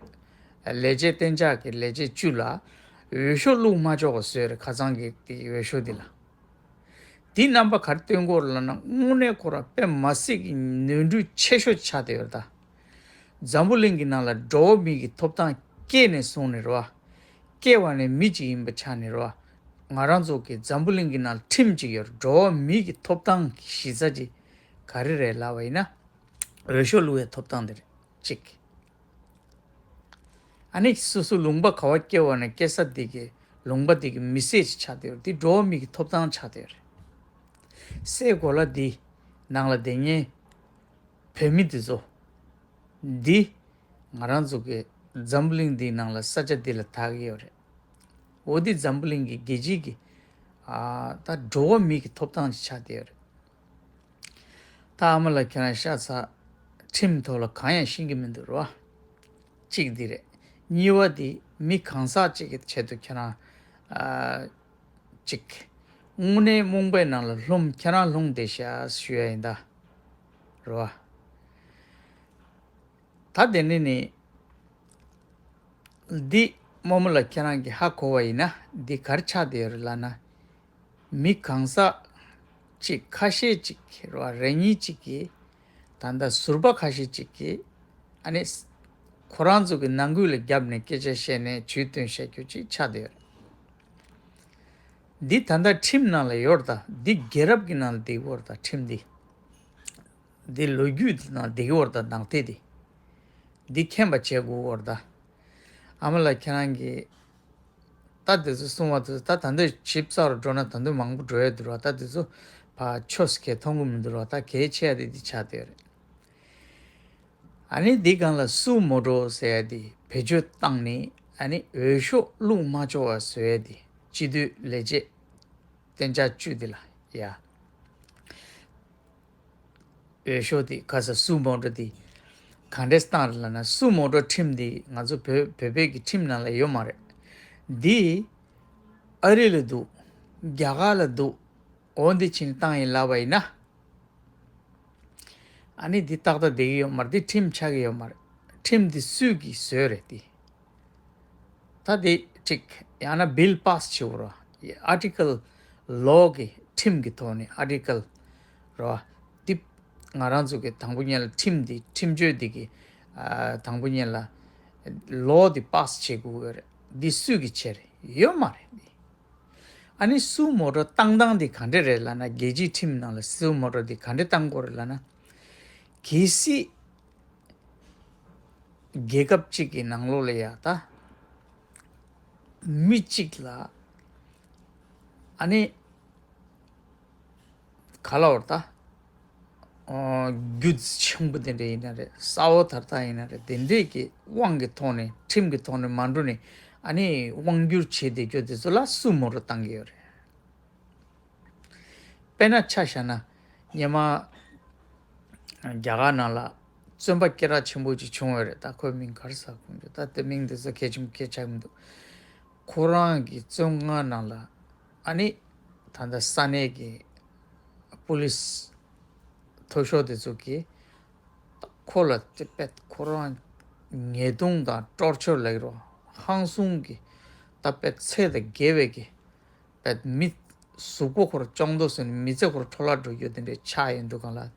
ལས་བྱེད་གཏན་འཇགས་ཀྱི་ལས་བྱེད་བཅུ་ལ་འོས་ཤོག་བླུགས་མ་ཆོག་པ་བཟོས་རེད། ཁ་སང་གི་དེ་འོས་ཤོག་འདི་ལ། དེའི་རྣམ་པ་ག་རེ་སྟོན་གྱི་ཡོད་རེད་ལབ་ན། དངོས་གནས་ཁོ་རང་དཔེ་མ་སྲིད་ཀྱི་ནོར་འཁྲུལ་ཆེ་ཤོས་ཆགས་བསྡད་ཡོད་རེད་ད། འཛམ་བུ་གླིང་གི་ནང་ལ་འགྲོ་བ་མི་གི་ཐོབ་ཐང་སྐྱེས་ནས་བཟུང་ནས་རེད་བ། སྐྱེ་བ་ནས་མི་གཅིག་ཡིན་པ་ཆ་ནས་རེད་བ། ང་རང་ཚོ་གི་འཛམ་བུ་གླིང་གི་ནང་ལ་ཁྲིམས་གཅིག་ཡོད་རེད། འགྲོ་བ་མི་གི་ཐོབ་ཐང་གི་གཞི་རྩ་གཅིག་ག་རེ་རེད་ལབ་པ་ཡིན་ན། འོས་ཤོག་བླུག་པའི་ཐོབ་ཐང་དེ་རེད་གཅིག་ཨ་ནི་སོ་སོ་ལུང་པ་ག་བ་སྐྱེ་བ་ནས་སྐྱེ་ས་དེ་གི་ལུང་པ་དེ་གི་མི་སེར་ཅིག་ཆགས་བསྡད་ཡོད་རེད། དེ་འགྲོ་བ་མི་གི་ཐོབ་ཐང་ཆགས་བསྡད་ཡོད་རེད། སའི་གོ་ལ་འདི་ནང་ལ་བསྡད་མཁན་བོད་མི་དེ་ཚོ་འདི་ང་རང་ཚོ་གི་འཛམ་བུ་གླིང་འདིའི་ནང་ལ་ས་ཆ་འདི་ལ་དག་གི་ཡོད་རེད། འོ་འདི་འཛམ་བུ་གླིང་གི་རྒྱལ་སྤྱི་གི་ཨ་ད་འགྲོ་བ་མི་གི་ཐོབ་ཐང་ཅིག་ཆགས་བསྡད་ཡོད་རེད། ད་ཨ་མ་ལགས་ཁྱེད་རང་ཤ་ཚ། ཁྲིམས་ཐོག་ལ་གང་ཡང་ཤེས་ཀྱི་མི་འདུག་རོ། གཅིག་འདི་རེད། གཉིས་པ་འདི་མི་གང་ཟག་གཅིག་གི་ཆེད་དུ་ཁྱེད་རང་ཨ་གཅིག་དངོས་གནས་རྨོངས་པའི་ནང་ལ་ལྷུང་། ཁྱེད་རང་ལྷུང་བསྡད་ཤག་ཞུ་ཡ་ཡིན་ད། རོ། ད་དེ་ནས་ནི། འདི་རྨོ་མོ་ལགས་ཁྱེད་རང་གིས་ཧ་གོ་བ་ཡིན་ན་འདི་ག་རེ་ཆགས་བསྡད་ཡོད་རེད་ལབ་ན། མི་གང་ཟག་ཅིག་ཁ་ཤས་ཅིག་རེད་བ། རེ་གཉིས་ཅིག་གིས་ད་ལྟ་ཟུར་པ་ཁ་ཤས་ཅིག་གིས་ཨ་ནི་ཁོ་རང་ཚོ་གི་ནང་ཁུལ་ལ་རྒྱབ་ནས་སྐད་ཆ་བཤད་ནས་ཇུས་བཏོན་བཤད་རྒྱུ་ཅིག་ཆགས་བསྡད་ཡོད་རེད། འདི་ད་ལྟ་ཁྲིམས་ནང་ལ་ཡོད་རེད་ད། འདི་རྒྱལ་རབས་ཀྱི་ནང་ལ་བསྡད་ཀྱི་ཡོད་རེད་ད། ཁྲིམས་འདི། འདི་ལོ་རྒྱུས་དེ་ནང་བསྡད་ཀྱི་ཡོད་རེད་ད། ནང་དེ་དེ། འདི་མཁྱེན་པ་བྱེད་དགོས་ཡོད་རེད་ད། ཨ་མ་ལགས་ཁྱེད་རང་གིས་ད་དེ་ཚོ་གསུང་བ་དེ་ཚོ་ད་ད་འདོད་ཞིབ་ཚགས་རུ་འགྲོ་ན་ད་འདོད་མང་པོ་འགྲོ་ཡ་འདུག་ར། ད་དེ་ཚོ་ཕར་ཆོས་སུ་གས་མཐོང་གི་མི་འདུག་ར། ད་གལ་ཆེ་ཡ་དེ་འདི་ཆགས་བསྡད་ཡོད་རེད། ཨ་ནི་འདི་སྒང་ལ་སུ་མོ་ཊ་ཟེར་ཡ་དེ་བེད་སྤྱོད་བཏང་ནས་ ཨ་ནི་འོས་ཤོག་བླུགས་མ་ཆོག་པ་བཟོ་ཡས་དེ་སྤྱི་འཐུས་ལས་བྱེད་གཏན་འཇགས་བཅུ་དེ་ལ་ཡ། འོས་ཤོག་དེ་ཁ་ས་སུ་མོ་ཊ་དེ་ག་འདྲས་བཏང་རེད་ལབ་ན། སུ་མོ་ཊ་ཁྲིམས་དེ་ང་ཚོ་བོད་བོད་པའི་གི་ཁྲིམས་ནང་ལ་ཡོད་མ་རེད། འདི་ཨ་རི་ལ་འདུག་རྒྱ་གར་ལ་འདུག་འོ་འདི་ཕྱིན་བཏང་ཡིན་ལབ་པ་ཡིན་ན། ཨ་ནི་འདི་ཏག་ཏག་བསྡད་ཀྱི་ཡོད་མ་རེད། འདི་ཁྲིམས་ཆགས་ཀྱི་ཡོད་མ་རེད། ཁྲིམས་འདི་སུས་ཀྱིས་བཟོས་རེད་འདི། ད་འདི་གཅིག་ཡང་ན་བིལ་པཱ་སི་བྱེད་དགོས་རེད། ཨར་ཊི་ཀལ་ལོ་གི་ཁྲིམས་ཀྱི་ཐོག་ནས་ཨར་ཊི་ཀལ་རེད་བ། འདི་ང་རང་ཚོ་གི་དང་པོ་ཉིད་ལ་ཁྲིམས་འདི་ཁྲིམས་གཅོད་འདི་གི་ཨ་དང་པོ་ཉིད་ལ་ལོ་འདི་པཱ་སི་བྱེད་དགོས་ཀྱི་རེད། འདི་སུས་ཀྱིས་བྱས་རེད། ཡོད་མ་རེད་འདི། ཨ་ནི་སུ་མོ་ཊ་བཏང་སྟངས་འདི་ག་འདྲ་རེད་ལབ་ན། རྒྱལ་སྤྱིའི་ཁྲིམས་ནང་ལ་སུ་མོ་ཊ་འདི་ག་འདྲ་བཏང་དགོས་རེད་ལབ་ན། གལ་སྲིད་རྒྱལ་ཁབ་ཅིག་གི་ནང་ལོགས་ལ་ཡ་ད་མི་གཅིག་ལ་ཨ་ནི་ག་ལབ་དགོས་རེད་ད། ཨོ། རྒྱུ་ཆེན་པོ་དེ་འདྲ་ཡིན་ན་རེད། ས་འོག་དར་ཐག་ཡིན་ན་རེད། དེ་འདྲས་ཀྱི་དབང་གི་ཐོག་ནས་ཁྲིམས་ཀྱི་ཐོག་ནས་མ་འགྲོ་ནས་ཨ་ནི་དབང་བསྒྱུར་བྱེད་བསྡད་རྒྱུ་དེ་ཚོ་ལ་སུ་མོ་ཊ་བཏང་གི་ཡོད་རེད། དཔེར་ན་ཆ་བཞག་ན་སྔོན་མ་རྒྱ་གར་ནང་ལ་བཙོན་པ་སྐད་གྲགས་ཆེན་པོ་ཅིག་བྱུང་ཡོད་རེད། ད་ཁོའི་མིང་ག་རེ་ཟེར་གོ་མི་འདུག་ད་དེ་མིང་དེ་ཚོ་གལ་ཆེན་པོ་སྐད་ཆགས་མི་འདུག་ཁོ་རང་གི་བཙོན་ཁང་ནང་ལ་ཨ་ནི་ད་ལྟ་ས་གནས་ཀྱི་པུ་ལིས་མཐོ་ཤོས་དེ་ཚོ་གིས་ད་ཁོ་ལ་དེ་དཔེ་ཁོ་རང་ཉེས་རྡུང་དང་ཊོར་ཅར་ལབ་ཀྱི་རེད་བ། ཧང་སང་གི་ད་དཔེ་ཚད་དང་བརྒལ་བའི་གི་དཔེ་མི་གཟུགས་པོ་ཁོ་ར་ཅོག་འདོགས་ཟིན་ནས་མི་ཚེ་ཁོ་ར་འཕྲོ་བརླག་འགྲོ་རྒྱུ་དེ་འདྲའི་ཆགས་ཡོང་དུས་སྒང་ལ།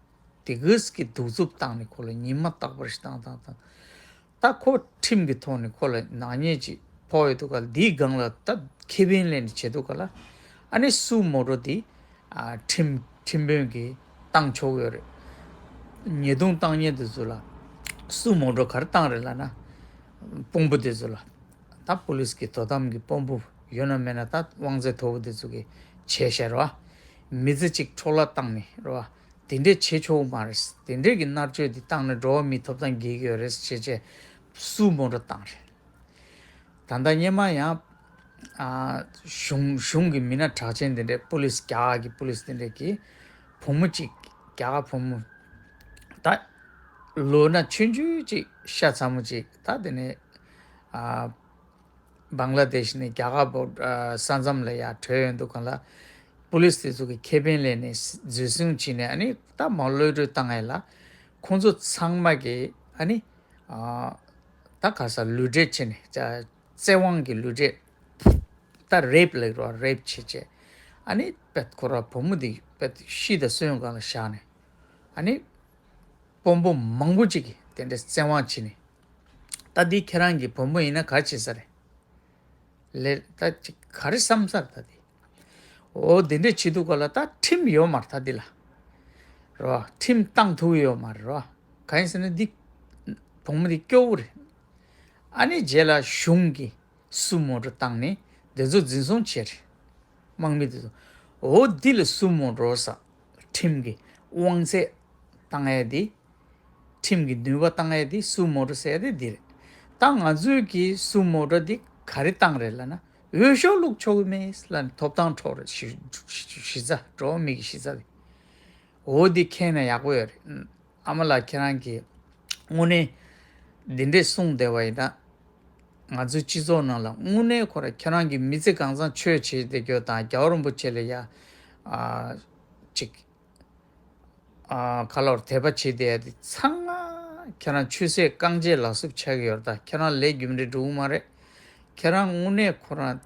དེ་གིས་ཀྱི་གདུག་རྩུབ་བཏང་ནས་ཁོ་ལ་ཉི་མ་རྟག་པར་ཞིག་བཏང་བཏང་བཏང་། ད་ཁོ་ཁྲིམས་ཀྱི་ཐོག་ནས་ཁོ་ལ་ནག་ཉེས་ཅིག་ཕོག་ཡོད་དུས་སྒང་ལ། དེའི་སྒང་ལ་ད་ཁེ་ཕན་ལེན་ནས་བྱེད་དུས་སྒང་ལ་ཨ་ནི་སུ་མོ་ཊ་དེ་ཨ་ཁྲིམས་ཁྲིམས་དཔོན་གྱིས་བཏང་ཆོག་གི་ཡོད་རེད། ཉེས་རྡུང་བཏང་མཁན་དེ་ཚོ་ལ་སུ་མོ་ཊ་ག་རེ་བཏང་རེད་ལབ་ན། དཔོན་པོ་དེ་ཚོ་ལ། ད་པུ་ལིས་ཀྱི་དོ་དམ་གྱི་དཔོན་པོ་ཡོད་ན་མེད་ན་ད་དབང་ཚད་མཐོ་པོ་དེ་ཚོ་གིས་བྱས་བཞག་རེད་བ། མི་ཚེ་གཅིག་འཕྲོ་བརླག་བཏང་ནས་རེད་བ། དེ་འདྲས་བྱེད་ཆོག་མ་རེད། དེ་འདྲས་ཀྱི་མནར་གཅོད་འདི་བཏང་ན་འགྲོ་བ་མིའི་ཐོབ་ཐང་འགལ་གྱི་ཡོད་རེད་ཟེར་བྱས་བྱས་སུ་མོ་ཊ་བཏང་རེད། ད་ལྟ་སྔོན་མ་ཡང་ཨ་གཞུང་གཞུང་གི་མི་སྣ་གྲགས་ཅན་དེ་འདྲས་པུ་ལིས་རྒྱ་གར་གྱི་པུ་ལིས་དེ་འདྲས་ཀྱིས་བུ་མོ་གཅིག་རྒྱ་གར་བུ་མོ་ད་ལོ་ན་ཆུང་ཆུང་ཅིག་ཤ་ཚ་མོ་ཅིག་ད་དེ་ནས་ཨ་བང་ལ་དེཤ་ནས་རྒྱ་གར་བོ་ཨ་ས་མཚམས་ལ་ཡར་བྲོས་ཡོང་དུས་སྒང་ལ། པུ་ལིས་དེ་ཚོ་གིས་ཁེ་ཕན་ལེན་ནས་འཛིན་བཟུང་བྱས་ནས་ཨ་ནི་ད་མར་གློད་གྲོལ་བཏང་ཡ་ལ། ཁོང་ཚོ་ཚང་མ་གིས་ཨ་ནི་ཨ་ད་ག་ས་ལུས་འབྲེལ་བྱས་ནས་ཅ་བཙན་དབང་གི་ལུས་འབྲེལ། ད་རེབ་ལབ་རོ། རེབ་བྱས་བྱས་ཨ་ནི་དཔེ་ཁོ་ར་བུ་མོ་དེ་དཔེ་ཤི་དང་གསོན་སྒང་ལ་བཞག་ནས་ཨ་ནི་དཔོན་པོ་མང་པོ་ཅིག་གིས་དེ་འདྲ་བཙན་དབང་བྱས་ནས། ད་འདི་ཁྱེད་རང་གི་བུ་མོ་ཡིན་ན་ག་རེ་བྱེད་ས་རེད། ལས་ད་ཅིག་ག་རེ་བསམ་ས་རེད་ད་འདི། འོ་འདི་འདྲ་བྱེད་དུས་སྒང་ལ་ད་ཁྲིམས་ཡོད་མ་རེད་ད་འདི་ལ། རེད་བ། ཁྲིམས་བཏང་ཐུབ་ཡོད་མ་རེད་རེད་བ། གང་ཡིན་ཟེར་ན་འདི་བུ་མོ་འདི་སྐྱོ་བོ་རེད། ཨ་ནི་རྗེས་ལ་གཞུང་གིས་སུ་མོ་ཊ་བཏང་ནས་འདི་ཚོ་འཛིན་བཟུང་བྱས་རེད། དམག་མི་དེ་ཚོ། འོ་འདི་ལ་སུ་མོ་ཊ་ཟེར། ཁྲིམས་ཀྱི་དབང་ཚད་བཏང་ཡ་དེ། ཁྲིམས་ཀྱི་ནུས་པ་བཏང་ཡ་དེ་སུ་མོ་ཊ་ཟེར་ཡ་དེ་འདི་རེད། ད་ང་ཚོའི་གི་སུ་མོ་ཊ་འདི་ག་རེ་བཏང་རེད་ལབ་ན། འོས་ཤོག་བླུགས་ཆོག་གི་མེད་ལབ་ནས་ཐོབ་ཐང་འཕྲོག་རེད། གཞི་གཞི་རྩ་འགྲོ་བ་མི་གི་གཞི་རྩ་དེ། འོ་འདི་མཁྱེན་ན་ཡག་པོ་ཡོད་རེད། ཨ་མ་ལགས་ཁྱེད་རང་གིས་དངོས་གནས་འདི་འདྲས་གསུངས་བསྡད་པ་ཡིན་ན། ང་ཚོའི་སྤྱི་ཚོགས་ནང་ལ་དངོས་གནས་ཁོ་ར་ཁྱེད་རང་གི་མི་ཚེ་གང་ཚང་ཆོས་བྱེད་བསྡད་རྒྱུ་དང་རྒྱལ་བ་རིན་པོ་ཆེ་ལ་ཡ་ཨ་ཅིག་ཨ་ག་ལབ་དད་པ་བྱེད་བསྡད་ཡ་དེ་ཚང་མ་ཁྱེད་རང་ཆོས་སྲིད་རྐང་རྗེས་ལག་སུབ་ཆགས་ཀྱི་ཡོད་རེད། ད་ཁྱེད་རང་ལས་རྒྱུ་འབྲས་འགྲོ་གི་མ་རེད། ཁྱེད་རང་དངོས་གནས་ཁོ་རང་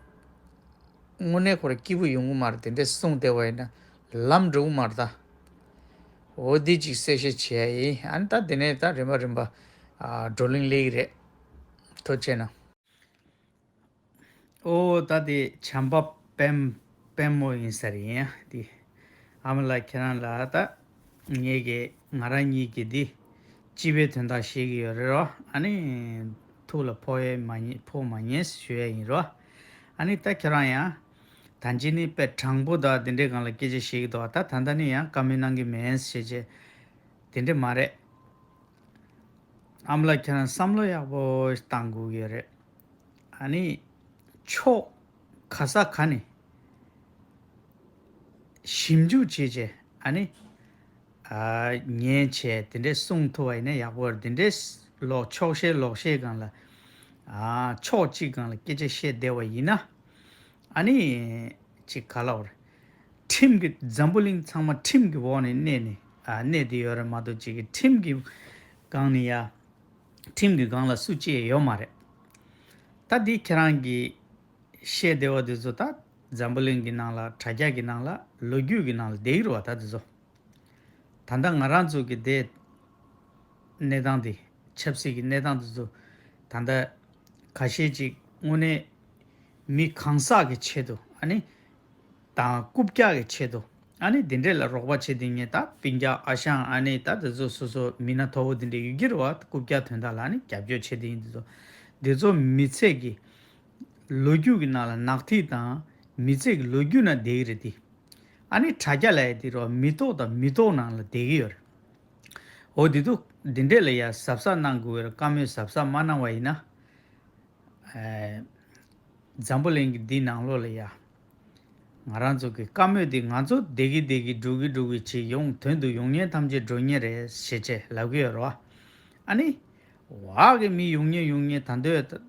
དངོས་གནས་ཁོ་རང་སྐྱིད་པོ་ཡོང་གི་མ་རེད། དེ་འདྲས་གསུངས་བསྡད་པ་ཡིན་ན་ལམ་འགྲོ་གི་མ་རེད་ད། འོ་འདི་ཅིག་གསལ་བཤད་བྱེད་ཡ་ཡིན། ཨ་ནི་ད་དེ་ནས་ད་རིམ་པ་རིམ་པ་ཨ་བགྲོ་གླེང་སླེབས་ཀྱི་རེད། ཐུགས་རྗེ་གནང་། ཨོ་ད་དེ་བྱམས་པ་དཔལ་དཔལ་མོ་ཡིན་ས་རེད་ཡིན་ཡ་དེ། ཨ་མ་ལགས་ཁྱེད་རང་ལ་ད་ངེད་ཀྱི་ང་རང་གཉིས་ཀྱི་འདི་སྤྱི་པའི་དོན་དག་བཤད་ཀྱི་ཡོད་རེད་རོ། ཨ་ནི་ཐུགས་ལ་ཕོག་ཡས་མ་ཉེས་ཕོག་མ་ཉེས་ཞུ་ཡས་ཡིན་རོ། ཨ་ནི་ད་ཁྱེད་རང་ཡང་ད་ཅི་ནི་དཔེ་དྲང་པོ་དང་དེ་འདྲའི་སྒང་ལ་སྐད་ཆ་བཤད་ཀྱི་འདུག་ད་ད་ལྟ་ནི་ཡང་བཀའ་མོལ་གནང་གི་མེད་ཟེར་བྱས་དེ་འདྲ་མ་རེད། ཨ་མ་ལགས་ཁྱེད་རང་བསམ་བློ་ཡག་པོ་བཏང་དགོས་ཀྱི་རེད། ཨ་ནི་ཕྱོགས་ག་ས་ག་ནས་ཞིབ་འཇུག་བྱས་བྱས། ཨ་ནི་ཨ་ཉན་བྱས་དེ་འདྲས་གསུང་ཐུབ་པ་ཡིན་ན་ཡག་པོ་རེད། དེ་འདྲས་ལོག་ཕྱོགས་ཞེན་ལོག་ཤེས་སྒང་ལ་ཨ་ཕྱོགས་གཅིག་སྒང་ལ་སྐད་ཆ་བཤད་བསྡད་པ་ཡིན་ན། ཨ་ནི་ཅིག་ག་ལབ་དགོས་རེད། ཁྲིམས་ཀྱི་འཛམ་བུ་གླིང་ཚང་མ་ཁྲིམས་ཀྱི་འོག་ནས་གནས་ནས་ཨ་གནས་བསྡད་ཡོད་རེད་མ་གཏོགས། ཅིག་གི་ཁྲིམས་ཀྱི་སྒང་ནས་ཡ། ཁྲིམས་ཀྱི་སྒང་ལ་སུ་གཅིག་ཡོད་མ་རེད། ད་འདི་ཁྱེད་རང་གིས་བཤད་བདེ་བ་འདི་ཚོ་ད་འཛམ་བུ་གླིང་གི་ནང་ལ་དྲ་རྒྱ་གི་ནང་ལ་ལོ་རྒྱུས་ཀྱི་ནང་ལ་བསྡད་ཀྱི་རེད་བ། ད་འདི་ཚོ་ད་ལྟ་ང་རང་ཚོ་གི་དེ་གནས་སྟངས་དེ་ཆབ་སྲིད་ཀྱི་གནས་སྟངས་འདི་ཚོ་ད་ལྟ་ཁ་ཤས་ཅིག་དངོས་གནས་མི་གང་ཟག་གི་ཆེད་དུ། ཨ་ནི་དང་རྐུབ་བཀྱག་གི་ཆེད་དུ། ཨ་ནི་འདི་འདྲས་ལ་རོགས་པ་བྱེད་དེ་ངས་ད་སྤུན་ཀྱག་ཨ་ཞང་ཨ་ནི་ད་དེ་ཚོ་སོ་སོ་མི་སྣ་མཐོ་བོ་འདི་འདྲས་ཡོད་ཀྱི་རེད་བ། རྐུབ་བཀྱག་དོན་དག་ལ་ཨ་ནི་རྒྱབ་སྐྱོར་བྱེད་དེ་ཡིན། འདི་ཚོ་འདི་ཚོ་མི་ཚེ་གི་ལོ་རྒྱུས་ཀྱི་ནང་ལ་ནག་ཐིག་དང་མི་ཚེ་གི་ལོ་རྒྱུས་ནང་བསྡད་ཀྱི་རེད་དེ། ཨ་ནི་དྲ་རྒྱ་ལ་ཡ་དེ་རོ་མི་ཐོག་དང་མི་ཐོག་ནང་ལ་བསྡད་ཀྱི་ཡོད་རེད། འོ་དེ་དུ་འདི་འདྲས་ལ་ཡ་གཟབ་གཟབ་གནང་དགོས་རེད། བཀའ་མོལ་གཟབ་གཟབ་མ་གནང་བ་ཡིན་ན། ཨེ། འཛམ་བུ་གླིང་གི་འདི་ནང་ལོགས་ལ་ཡ། ང་རང་ཚོ་གི་བཀའ་མོལ་འདི་ང་ཚོ་བདེ་གི་བདེ་གི་འགྲོ་གི་འགྲོ་གི་བྱེད་ཡོང་དོན་དུ་ཡོང་མཁན་ཐམས་ཅད་འགྲོ་མཁན་རེད་ཟེར་བྱས་ལབ་གི་ཡོད་རེད་བ། ཨ་ནི། འོག་གི་མི་ཡོང་མཁན་ཡོང་མཁན་ད་འདོད།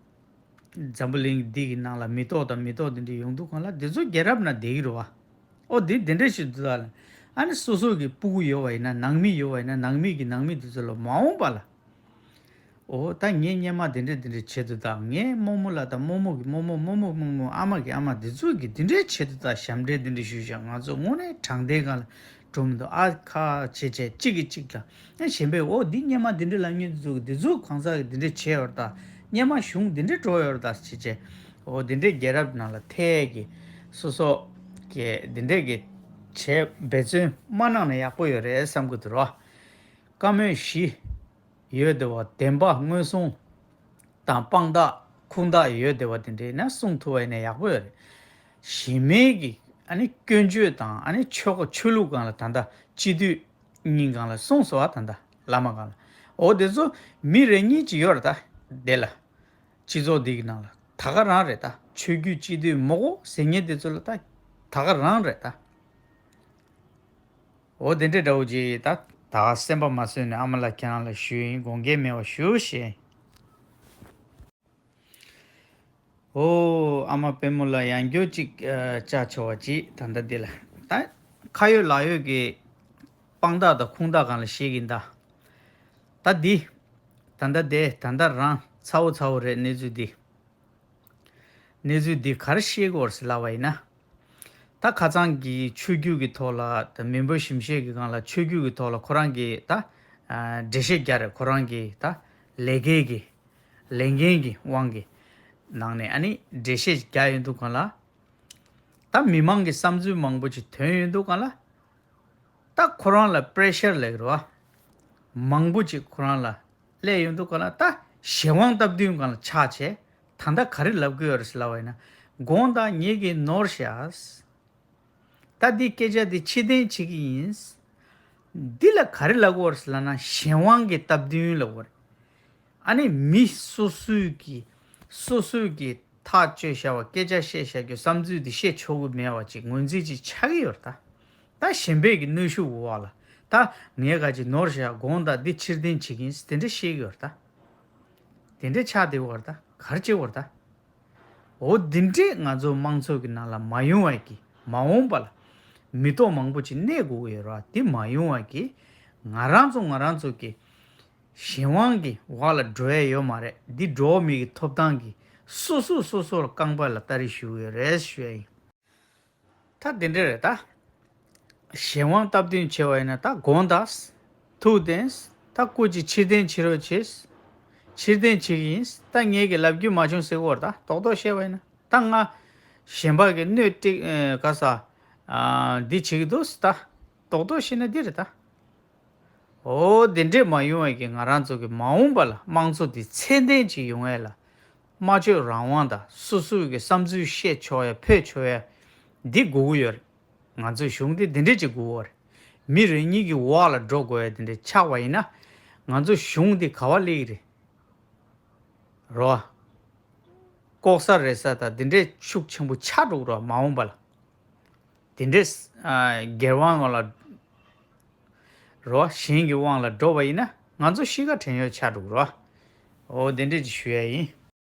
འཛམ་བུ་གླིང་འདི་གི་ནང་ལ་མི་ཐོག་དང་མི་ཐོག་དེ་འདྲ་ཡོང་དུས་སྒང་ལ་དེ་ཚོ་རྒྱལ་རབས་ནང་བསྡད་ཀྱི་རེད་བ། ཨོ་དེ་དེ་འདྲ་ཞིག་འདུག་ད་ལ། ཨ་ནི་སོ་སོ་གི་སྤུ་གུ་ཡོད་པ་ཡིན་ན་ནང་མི་ཡོད་པ་ཡིན་ན་ནང་མི་གི་ནང་མི་དེ་ཚོ་ལ་མ་འོངས་པ་ལ། ཨོ་ད་ངས་སྔོན་མ་དེ་འདྲ་དེ་འདྲ་བྱེད་དུས་ད་ངའི་རྨོ་མོ་ལ་ད་རྨོ་མོ་གི་རྨོ་མོ་རྨོ་མོ་རྨོ་མོ་ཨ་མ་གི་ཨ་མ་དེ་ཚོ་གི་དེ་འདྲ་བྱེད་དུས་ད་ཞབས་འདྲེན་དེ་འདྲ་ཞུས་ཤག་ང་ཚོ་དངོས་གནས་དྲང་བདེན་སྒང་ལ་འགྲོ་མི་འདུག་ཨ་ཁ་བྱེད་བྱེད་གཅིག་གིས་གཅིག་ལ། ཨ་གཞན་པས་འོ་འདི་སྔོན་མ་འདི་འདྲ་ལབ་མཁན་འདི་ཚོ་འདི་ཚོ་གང་ཟག་གིས་འདི་འདྲ་བྱས་ཡོད་རེད་ད། སྔོན་མ་གཞུང་འདི་འདྲ་འགྲོ་ཡོད་རེད་ད་ཟེར་བྱས། འོ་འདི་འདྲའི་རྒྱལ་རབས་ནང་ལ་ཐད་ཀྱི་སོ་སོ་གི་འདི་འདྲའི་གི་བྱས་འབད་བརྩོན་མ་གནང་ན་ཡག་པོ་ཡོད་རེད་བསམ་གི་འདུག་རོ། བཀའ་མོལ་བཞི་ཡོད་བདེ་བ་བདེན་པ་མངོན་སུམ་དང་དཔང་རྟགས་ཁུངས་དག་ཡོད་བདེ་བ་དེ་འདྲའི་ན་གསུང་ཐུབ་པ་ཡིན་ན་ཡག་པོ་ཡོད་རེད། གཞན་མའི་གི་ཨ་ནི་སྐྱོན་བརྗོད་དང་ཨ་ནི་ཆོས་ཁ་ཆོས་ལུགས་སྒང་ལ་ད་ལྟ་སྤྱི་འཐུས་གཉིས་སྒང་ལ་གསུངས་སོང་བ། ད་ལྟ་བླ་མ་སྒང་ལ་འོ་དེ་ཚོ་མི་རེ་གཉིས་ཅིག་ཡོད་རེད་ད་དེ་ལ། སྤྱི་ཚོགས་འདི་གི་ནང་ལ་ད་ག་རང་རེད་ད། ཆོས་བརྒྱུད་སྤྱི་འཐུས་མོ་གོ་ཟེར་མཁན་དེ་ཚོ་ལ་ད་ད་ག་རང་རེད་ད། འོ་དེ་འདྲའི་འདྲ་བོ་ཅིག་ད་ད་ག་སེམས་པ་མ་བཟོད་ནས་ཨ་མ་ལགས་ཁྱེད་རང་ལ་ཞུས་ཡིན། དགོངས་འགལ་མེད་པ་ཞུ་ཞེས། ཨོ་ཨ་མ་དཔལ་མོ་ལ་ཡང་བསྐྱར་ཅིག་ཨ་ཅག་ཆོ་བ་ཅིག་ད་ལྟ་འདི་ལ་ད་ཁ་ཡོད་ལག་ཡོད་ཀྱི་དཔང་རྟགས་དང་ཁུངས་དག་སྒང་ལ་བཤད་ཀྱིན་ད། ད་འདི་ད་ལྟ་དེ་ད་ལྟ་རང་ཚ་བོ་ཚ་བོ་རེད། གནས་ཚུལ་འདི་གནས་ཚུལ་འདི་ག་རེ་བཤད་དགོས་རེད་ཟེར་ལབ་པ་ཡིན་ན། ད་ཁ་སང་གི་ཆོས་བརྒྱུད་ཀྱི་ཐོག་ལ་ད་མི་འབོར་ཞིབ་བཤེར་གྱི་སྒང་ལ་ཆོས་བརྒྱུད་ཀྱི་ཐོག་ལ་ཁོ་རང་གི་ད་ཨ་འགྲེལ་བཤད་རྒྱག་རེད། ཁོ་རང་གི་ད་ལས་ཀའི་གི་ལས་འགན་གྱི་དབང་གི་ནང་ནས་ཨ་ནི་འགྲེལ་བཤད་རྒྱག་ཡོང་དུས་སྒང་ལ། ད་མི་མང་གི་བསམ་ཚུལ་མང་པོ་ཅིག་ཐོན་ཡོང་དུས་སྒང་ལ། ད་ཁོ་རང་ལ་པེ་རེ་ཤར་ལབ་ཀྱི་རེད་བ། མང་པོ་ཅིག་ཁོ་རང་ལ་སླེབས་ཡོང་དུས་སྒང་ལ་ད་གཞན་དབང་སྟབས་བསྟུན་སྒང་ལ་ཆགས་བྱས། ད་ལྟ་ག་རེ་ལབ་ཀྱི་ཡོད་རེད་ཟེར་ལབ་པ་ཡིན་ན། དགོངས་དག་ངེད་ཀྱིས་ནོར་ཤག་ད་འདི་སྐད་ཆ་འདི་ཕྱིར་འཐེན་བྱེད་ཀྱི་ཡིན། འདི་ལ་ག་རེ་ལབ་དགོས་རེད་ཟེར་ལབ་ན་གཞན་དབང་གི་སྟབས་བསྟུན་ལབ་དགོས་རེད། ཨ་ནི་མི་སོ་སོའི་གི་སོ་སོའི་གི་ཐག་གཅོད་བྱ་བ་སྐད་ཆ་བཤད་བྱ་རྒྱུ་བསམ་ཚུལ་འདི་བཤད་ཆོག་གི་མེད་པ་ཅིག་ངོས་འཛིན་ཅིག་ཆགས་ཀྱི་ཡོད་རེད་ད། ད་གཞན་པའི་གི་གནོན་ཤུགས་འོག་ལ་ད་ངས་ག་ཅིག་ནོར་བཞག་དགོངས་དག་འདི་ཕྱིར་འཐེན་བྱེད་ཀྱི་ཡིན་དེ་འདྲ་བཤད་ཀྱི་ཡོད་རེད་ད། དེ་འདྲ་ཆགས་བསྡད་ཡོད་རེད་ད། ག་རེ་བྱེད་དགོས་རེད་ད། འོ་འདི་འདྲས་ང་ཚོ་དམངས་གཙོ་གི་ནང་ལ་མ་ཡོང་བ་གི་མ་འོངས་པ་ལ་མི་ཐོག་མང་པོ་ཅིག་གནས་དགོས་ཀྱི་ཡོད་རེད་བ། དེ་མ་ཡོང་བ་གི་ང་རང་ཚོ་ང་རང་ཚོ་གི་གཞན་དབང་གི་འོག་ལ་འགྲོ་ཡ་ཡོད་མ་རེད། འདི་འགྲོ་བ་མི་གི་ཐོབ་ཐང་གི་སོ་སོ་སོ་སོ་ལ་རྐང་པ་ལ་སྟ་རེ་ཞུ་གི་ཡོད་རེད་ཞུ་ཡ་ཡིན། ད་དེ་འདྲ་རེད་ད། གཞན་དབང་སྟབས་བསྟུན་བྱས་པ་ཡིན་ན་ད་དགོངས་དག་ཐུགས་བདེན། ད་སྐུ་མཁྱེན་ཕྱིར་འཐེན་བྱེད་རོགས་བྱེད། ཕྱིར་འཐེན་བྱེད་ཀྱི་ཡིན། ད་ངེད་ཀྱི་ལབ་རྒྱུ་མ་བྱུང་ཟེར་གོ་ར་ད་རྡོག་རྡོག་བཤད་པ་ཡིན་ན་ད་ང་གཞན་པ་གི་སྣོད་སྤྲིག་ཨེ་ག་ས་ཨ་འདི་བྱེད་ཀྱི་འདུག་ཟེར་ད་རྡོག་རྡོག་བཤད་ན་འདི་རེད་ད། འོ་དེ་འདྲས་མ་ཡོང་བའི་གི་ང་རང་ཚོ་གི་མ་འོངས་པ་ལ་དམངས་གཙོ་འདི་ཚད་ལྡན་ཅིག་ཡོང་ཡ་ལ་སྨྲ་བརྗོད་རང་དབང་དང་སོ་སོའི་གི་བསམ་ཚུལ་བཤད་ཆོག་ཡ་འཕོད་ཆོག་ཡ་འདི་དགོས་ཀྱི་ཡོད་རེད། ང་ཚོའི་གཞུང་འདི་འདི་འདྲས་ཅིག་དགོས་ཀྱི་ཡོད་རེད། མི་རེ་གཉིས་ཀྱི་འོག་ལ་འགྲོ་དགོས་ཡ་དེ་འདྲས་ཆགས་པ་ཡིན་ན་ང་ཚོའི་གཞུང་འདི་ག་བ་སླེབས་ཀྱི་རེད། རོ། ལྐོག་ཟ་རེད་ཟ་དང་དེ་འདྲས་ཤུགས་ཆེན་པོ་ཆགས་འགྲོ་གི་རེད་བ། མ་འོངས་པ་ལ་དེ་འདྲས་ཨ་སྒེར་དབང་ལ་རེད་བ། གཞན་གྱི་དབང་ལ་འགྲོ་བ་ཡིན་ན་ང་ཚོ་གཤིས་ཀ་བྲན་གཡོག་ཆགས་འགྲོ་གི་རེད་བ། འོ་དེ་འདྲས་ཅིག་ཞུ་ཡ་ཡིན།